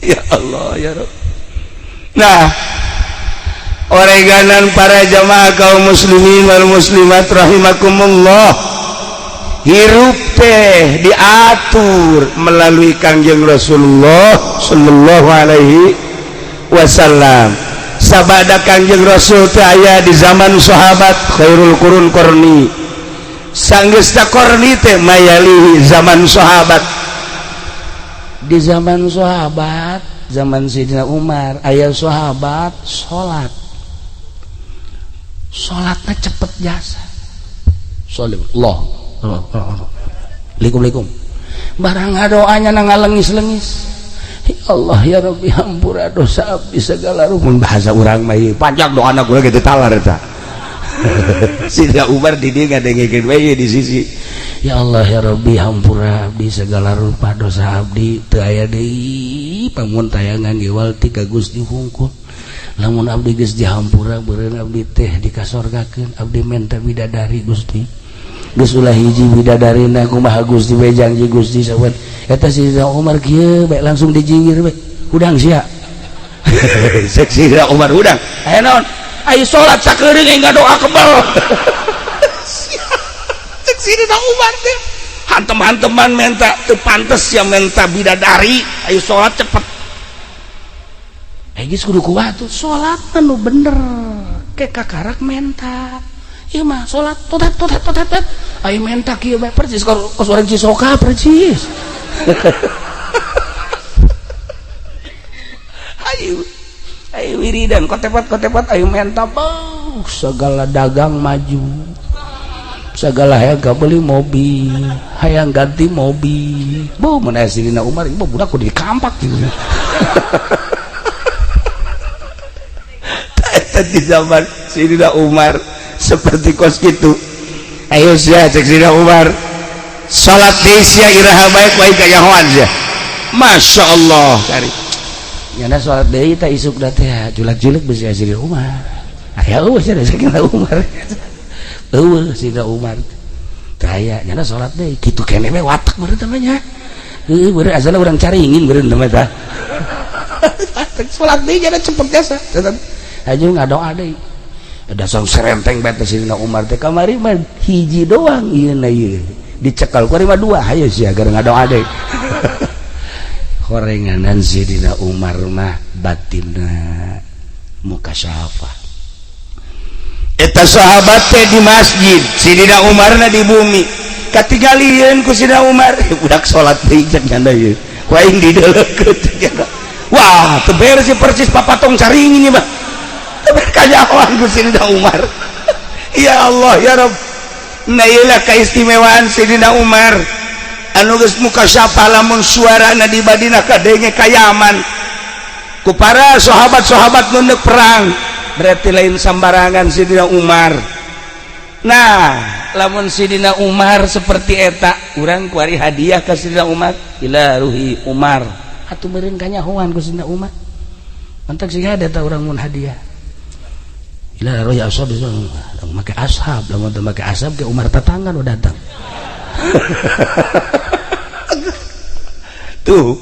Ya Allah, ya Rabb. Nah, oreganan para jamaah kaum muslimin wal muslimat rahimakumullah, hirup teh diatur melalui Kangjeng Rasulullah sallallahu alaihi wasallam. Sabada Kangjeng Rasul teh aya di zaman sahabat, khairul qurun qarni. Sanggeus qarni teh mayalihi zaman sahabat. Di zaman sahabat, zaman Sidina Umar, aya sahabat salat, salatnya cepet jasa. Allah Assalamualaikum, barang doanya na ngalengis-lengis, "Ya Allah, ya Rabbi, hampura dosa abdi segala rumun." Bahasa urang mah ieu panjang doana kula gitu, talar eta. Sidina Umar di dieu ngadengekeun we di sisi, "Ya Allah, ya Rabbi, hampura abdi segala rupa dosa abdi, teu aya deui pamun tayangan gewal ti ka Gusti hungkul. Lamun abdi geus dihampura, beureun abdi teh dikasorgakeun. Abdi menta bidadari, Gusti. Geus ulah hiji bidadarina, kumaha Gusti we janji Gusti sawan." Eta Sidina Umar kieu bae langsung dijiwir we, "Hudang sia." Cek Sidina Umar, "Hudang aya naon? Ayo salat sakeureung enggak doa kebal." Cek Sidina Umar teh hantem-hanteman menta, "Teu pantes ya menta bidadari, ayo salat cepet." Eh, geus kudu kuat tuh salat nu bener ke kakarak menta. Ieu mah salat totet totet totet totet, ayo menta kieu bae, persis kos orang Cisoka persis. Ayo ayo wiridan kotepat kotepat, ayo menta, bau segala dagang maju, segala hayang beli mobil, hayang ganti mobil. Bau mun aya Sidina Umar ieu budak kudu dikampak gitu. Di zaman Sidina Umar seperti kos gitu. "Ayo sia," cek Sidina Umar, "salat deui sia, iraha baik baik kanyahoan sia." Masya Allah, kari nyana salat deui teh isuk da teh julak-julek besi Sidina Umar. Aya eueuh sia Sidina Umar, eueuh Sidina Umar teh aya. Nyana salat deui kitu keneh we, watak meureun teh nya. Heueuh, meureun asalna urang caringin meureun teh mah tah. Salat deui nyana cepet jasa. Aja ngadoa deui, dasar serenteng bae teh Sidina Umar teh. Kamari mah hiji doang ieu na, ieu dicekal ku mah dua. Hayo sia, gara ngadoa deui. Horenganan Sidina Umar mah batinna mukasyafah. Eta sahabat teh di masjid, Sidina Umar na di bumi. Katingalieun ku Sidina Umar, budak salat deui cek nyanda ieu, ku aing dideulekeun cek nyanda. Wah, teu beres sih, persis papatong caringin ieu mah. Kanyahoan ku Sidina Umar. Ya Allah, ya Rabb. Nah, ieulah keistimewaan Sidina Umar anu geus mukasyafah, lamun suarana di Madinah kadenge ka Yaman ku para sahabat-sahabat nu perang. Berarti lain sambarangan Sidina Umar. Nah, lamun Sidina Umar seperti eta, urang kuari hadiah ka Sidina Umar, ila ruhi Umar, atuh meureun kanyahoan ku Sidina Umar. Mantak sih ada ta urang mun hadiah ila ruhi ashab, make ashab. Lamun teu make ashab ke Umar tetangga nu datang tuh.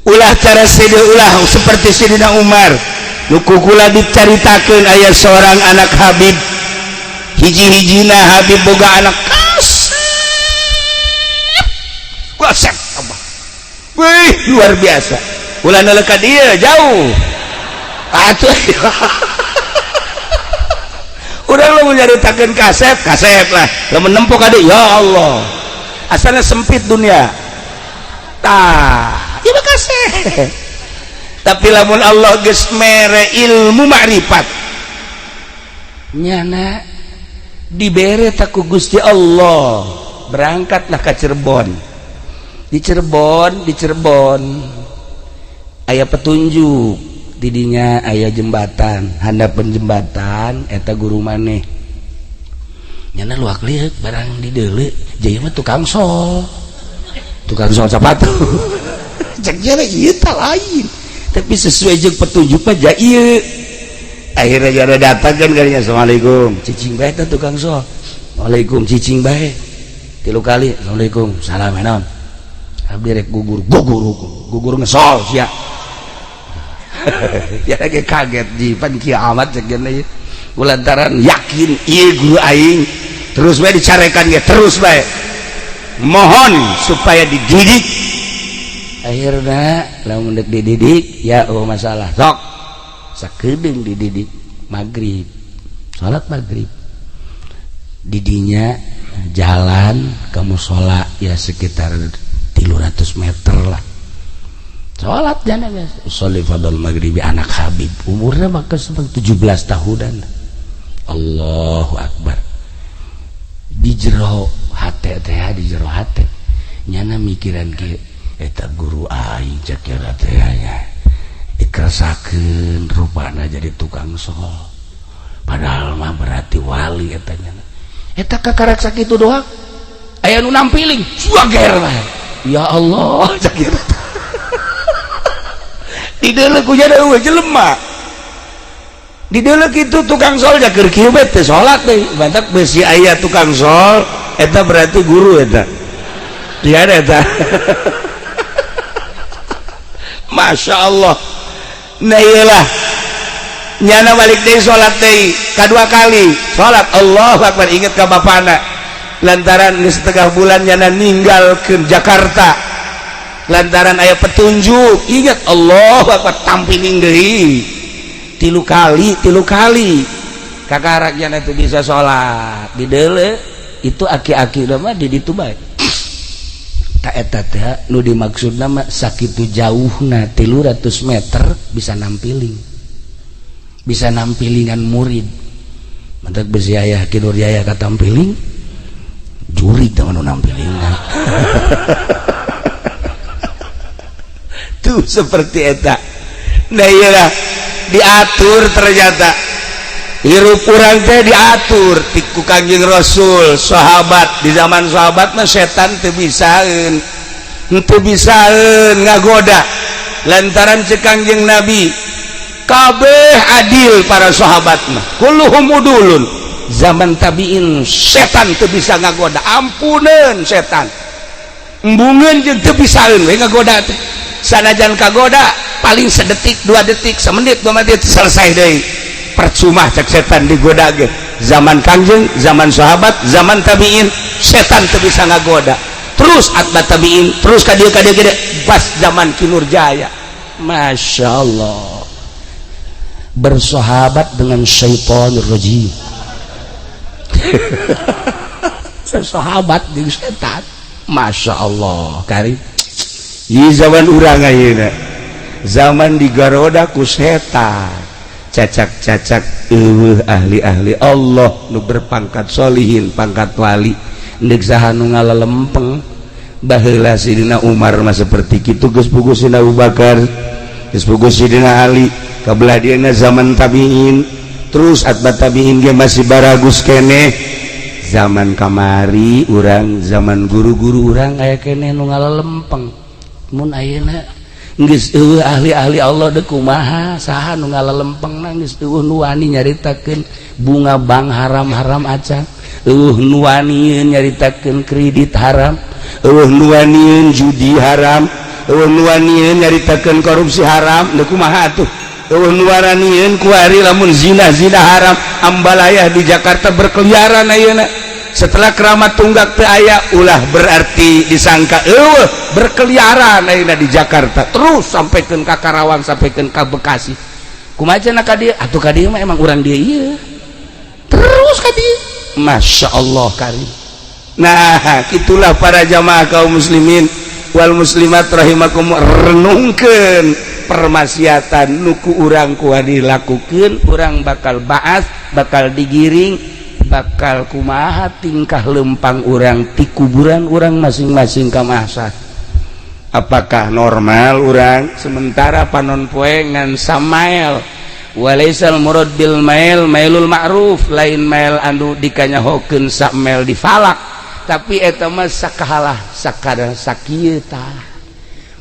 Ulah cara Sidina, ulah seperti Sidina Umar. Nu kukula dicaritakeun, aya seorang anak Habib, hiji-hijina Habib boga anak kasep kasep abah. Wih, luar biasa. Ulah neuleuh ka dieu jauh atuh. Udah lu nyaritakeun kasep kasep lah, lamun nempo ka dieu, ya Allah, asalnya sempit dunia tah ieu mah kasep. Tapi lamun Allah geus mere ilmu makrifat, nyana dibere tak ku Gusti Allah, berangkatlah ke Cirebon. Di Cirebon, di Cirebon aya petunjuk, tidinya aya jembatan, handapeun jembatan eta guru maneh. Nyana luak liuk barang di deuleu, jaya mah tukang sol, tukang sol sepatu. Cek jana ieu tah lain, tapi sesuai jeung petunjuk mah ja ieu. Akhirnya jara datang kan kalinya, "Assalamualaikum." Cicing bae teh tukang sol. "Waalaikum." Cicing bae tilu kali, "Assalamualaikum." "Salam." "Naon?" Abdi rek gugur, gugur gugur ngesol sia. Ya lagi kaget di pan kieu amat cek ieu. Lantaran yakin ieu guru aing terus bae dicarekan ge terus bae. Mohon supaya dididik. Akhirna lamun deuk dididik ya oh masalah. Sok sakedeung dididik maghrib. Salat maghrib. Didinya jalan ke musola ya sekitar 300 meter lah. Salat jana biasa. Sholli fadl maghribi anak Habib. Umurnya maka seperti 17 tahunan. Allahu Akbar. Di jero hate teh, di jero hate. Nyana mikiran kieu eta guru aing cek teh nya. Dikeresakeun rupana jadi tukang sol. Padahal mah berarti wali eta nyana. Eta kakarak sakitu doang. Aya nu nampiling, suager bae. Ya Allah, cek di deuleu ku jada eueuh jelema. Di deuleu kitu tukang sol ja keur kieu bae teu salat deui. Bantak besi aya tukang sol eta berarti guru eta. Dia ada eta. Masya Allah. Nah iyalah. Nyana balik deui salat deui kadua kali. Salat Allahu Akbar inget ka bapana. Lantaran geus setengah bulan nyana ninggalkeun Jakarta. Lantaran aya petunjuk ingat Allah Akbar tampiling deui tilu kali kakaraknya itu bisa sholat di deuleu itu aki-aki mah di ditu bae ta eta teh nu dimaksudna mah sakitu jauhna 300 meter bisa nampilingan murid mantak besi aya Ki Nurjaya katampiling jurig teh nu nampilingan. Tuh seperti eta. Nah iyalah diatur ternyata hirup urang teh diatur ti ku Kangjeng Rasul sahabat di zaman sahabat mah setan teu bisaeun ngagoda lantaran cek Kangjeng Nabi kabeh adil para sahabat mah kulluhum udulun. Zaman tabiin setan teu bisa ngagoda, ampuneun setan embungeun jeung teu bisaeun we ngagoda teh. Sanajan kagoda paling sedetik 2 detik semenit 2 menit selesai deui percuma cek setan digoda ge. Zaman Kangjeng, zaman sahabat, zaman tabiin setan teu bisa ngagoda terus atba tabiin terus ka dieu gede pas zaman Ki Nurjaya. Masya Allah bersahabat dengan syaitanir rajim. Sahabat jeung setan Masya Allah kari. Di zaman urang ayeuna zaman digaroda ku setan cacak-cacak eueuh ahli-ahli Allah nu berpangkat solihin pangkat wali deuk saha nu ngalalempeng. Baheula Sidina Umar mah seperti kitu geus puguh Sidina Abu Bakar geus puguh Sidina Ali kabelah dieuna zaman tabiin terus atba tabiin ge masih baragus keneh. Zaman kamari urang zaman guru-guru urang aya keneh nu ngalalempeng. Mun ayeuna geus eueuh ahli-ahli Allah deuk kumaha saha nu ngalalempengna geus eueuh nu wani nyaritakeun bunga bank haram-haram acan, eueuh nu wani nyaritakeun kredit haram, eueuh nu wani judi haram, eueuh nu wani nyaritakeun korupsi haram deuk kumaha atuh, eueuh nu wanian kuari lamun zina-zina haram ambalayah di Jakarta berkeliaran ayeuna. Setelah keramat tunggak teu aya ulah berarti disangka eueuh berkeliaran ayeuna di Jakarta terus sampaikan ka Karawang sampaikan ka Bekasi. Kumaha cenah ka dieu? Atuh ka dieu mah emang urang dieu ieu. Terus ka dieu. Masya Allah karim. Nah, itulah para jamaah kaum muslimin wal muslimat rahimakum, renungkeun permaksiatan nu ku urang kuari dilakukeun, urang bakal baas, bakal digiring, bakal kumaha tingkah lempang urang ti kuburan urang masing-masing ka mahsyar. Apakah normal urang sementara panon poe ngan samael walaisal murad bil mail mailul ma'ruf, lain mail anu dikanyahokeun samel di falak, tapi eta mah sakahalah sakadar sakieu tah.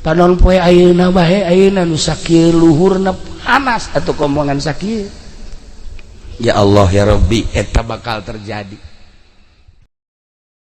Panon poe ayeuna bae ayeuna nu sakieu luhurna panas atuh komongan sakieu. Ya Allah ya Rabbi, eta bakal terjadi.